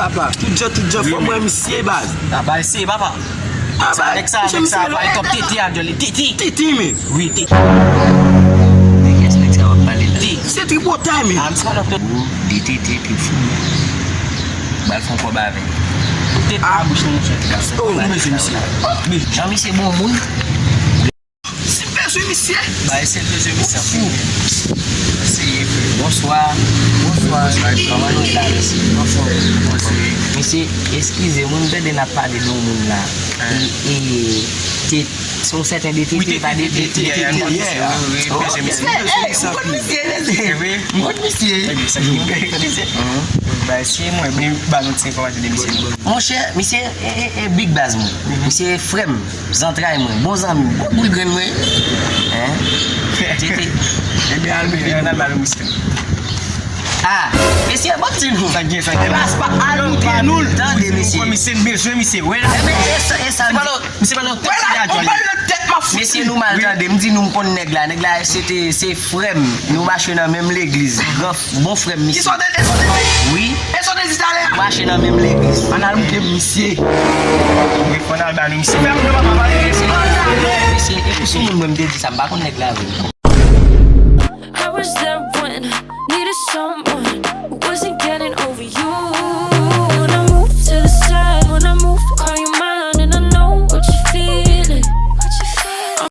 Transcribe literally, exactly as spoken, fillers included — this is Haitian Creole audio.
Tout jan, tout jan, fò m wè misye, baz. A, bay se, papa. A, bay, nèg sa, nèg sa, bay top tete a, joli. Tete. Tete, men. Wi, tete. Se tripotay, men. Gwo de tete, trip fou. Bal fon kòb avè. Tete a bouch nou, monchè. Oh, nou bezwen misye. Jan misye bon moun. Si bezwen misye. Bay se bezwen misye fou. Mesye, frè. Bonswa. Bonswa. Kòman nou ye la, mesye? Anfòm. Mesye, eskize, moun tande n ap pale de yon moun la. E, e, te, se yon sèten de tete, pa de tete. Wi, wi, wi, bezwen misye. Bay se mwen, men ba nou ti enfòmasyon de misye. Monchè, misye, e, e, e, big baz mwen. Misye frè m. Zantray mwen, bon zanmi m, bon boul grenn mwen. Hein? Tete. Ebyen, al mete, al ba nou misye. Ah, mesye, bon ti nou. Sa gen, sa gen. Ebyen, se pa al mete nou. Tande, mesye. Misye bezwen, misye. Wè la. Ebyen, e sa, e sa. Misye pa nan tèt, misye pa nan tèt. Mesye, nou mal tande. M di nou, m konn nèg la. Nèg la, se te, se frè m. Nou mache nan menm legliz. Gran f-, bon frè m, misye. Wi. Nou mache nan menm legliz. Ann al moutre misye. Wi, fò n al ba nou misye. Fè moun yo pa pale. Mesye, e pou sou moun mwen m te di sa, m pa konn nèg la vre.